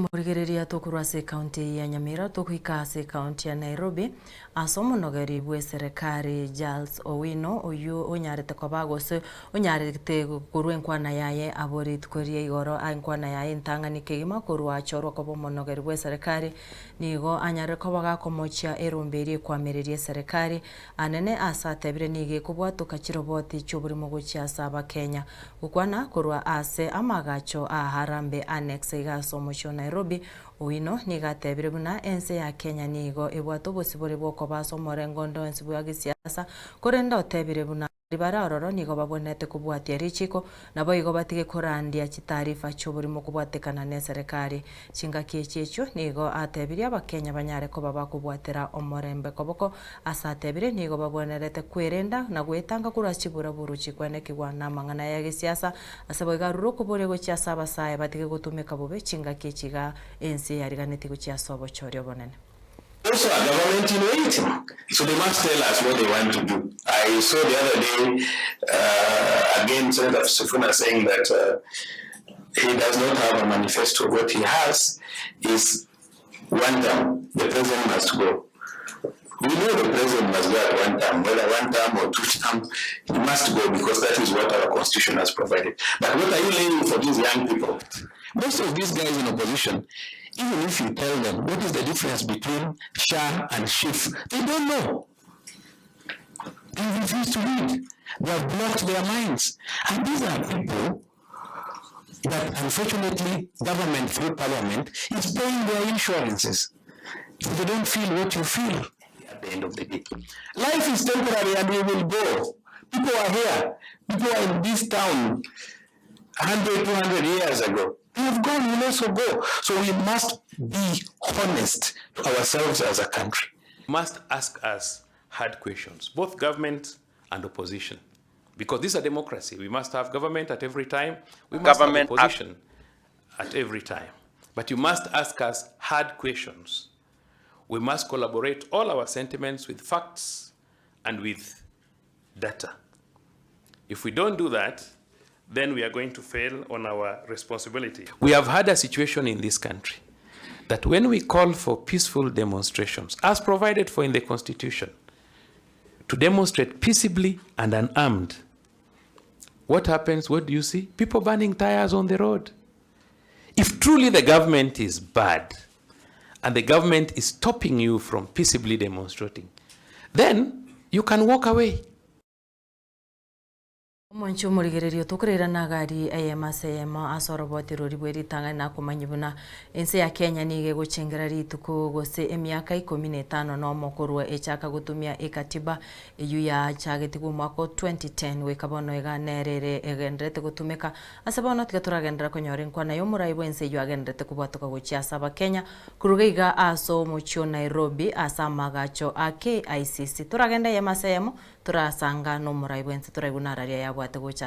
Omorigereria tokorwa ase ekaunti ya Nyamira togoika ase ekaunti ya Nairobi ase omonogeri bw'eserekari Charles Owino oyio onyarete koba gose onyarete korwa enkwana yaye abwo rituko ria igoro enkwana yaye entang'ani kegima korwa achorwa koba omonogeri bw'eserekari nigo anyarire koba gakomochia erombe eria ekwamereria eserekari anene ase atebire nigo ekobwatoka chiroboti chi'oborimo gochia ase abakenya Gokwana korwa ase amagacho a Harambee Annex iga ase omochie o Nairobi, Owino nigo atebire buna ense ya Kenya nigo ebwate obosibore bw'okoba ase omorengo onde onsi bwa gesiasa, korende otebire buna baria bare ororo nigo babwenerete kobwatia richiko naboigo batige korandia chitaarifa chi'oborimo kobwatekana neserekari. Chingaki echi echio nigo atebirie Abakenya banyare koba bakobwatera omorembe koboko Ase atebire, nigo babwenerete kwerenda na gwetanga korwa ase chiburaburu chikwenekigwa namang'ana ya gesiasa. Ase boigo arure okoboria gochia ase abasae batige gotumeka bobe chingaki echi iga ense yariganetie gochia ase obochori obonene. Also a government in waiting so they must tell us what they want to do. I saw the other day again Senator Sifuna saying that he does not have a manifesto what he has is One term, the president must go. We know the president must go at one term, whether one term or two term, he must go because that is what our constitution has provided. But what are you laying for these young people? Most of these guys in opposition, even if you tell them what is the difference between SHA and SHIF, they don't know. They refuse to read. They have blocked their minds. And these are people that unfortunately government through parliament is paying their insurances. So they don't feel what you feel at the end of the day. Life is temporary and we will go. People are here. People are in this town 100, 200 years ago. They have gone, we'll also go. So we must be honest to ourselves as a country. Must ask us hard questions, both government and opposition. Because this is a democracy. We must have government at every time. We must Government have opposition at every time. But you must ask us hard questions. We must collaborate all our sentiments with facts and with data. If we don't do that, then we are going to fail on our responsibility. We have had a situation in this country that when we call for peaceful demonstrations, as provided for in the Constitution, to demonstrate peaceably and unarmed, what happens? What do you see? People burning tires on the road. If truly the government is bad and the government is stopping you from peaceably demonstrating, then you can walk away. Omonche omorigereria otokoreirana agari eyemo ase eyemo ase oroboti roria bwe ritang'ani nakomanyia buna ense ya Kenya nigo egochengera rituko gose emiaka ikomi na etano nomo korwa echaka gotumia ekatiba eyio yachagetigwe omwaka o 2010 goika bono iga nere ere egendererete gotumeka ase bono tiga toragenderera konyora enkwana y'omorai bwense eyio agendererete kobwatoka gochia ase abakenya koruga iga ase omochie o Nairobi ase amagacho a KICC. Toragende eyemo ase eyemo Torasanga nomorai bwense toraigwe nararia yabwate gocha.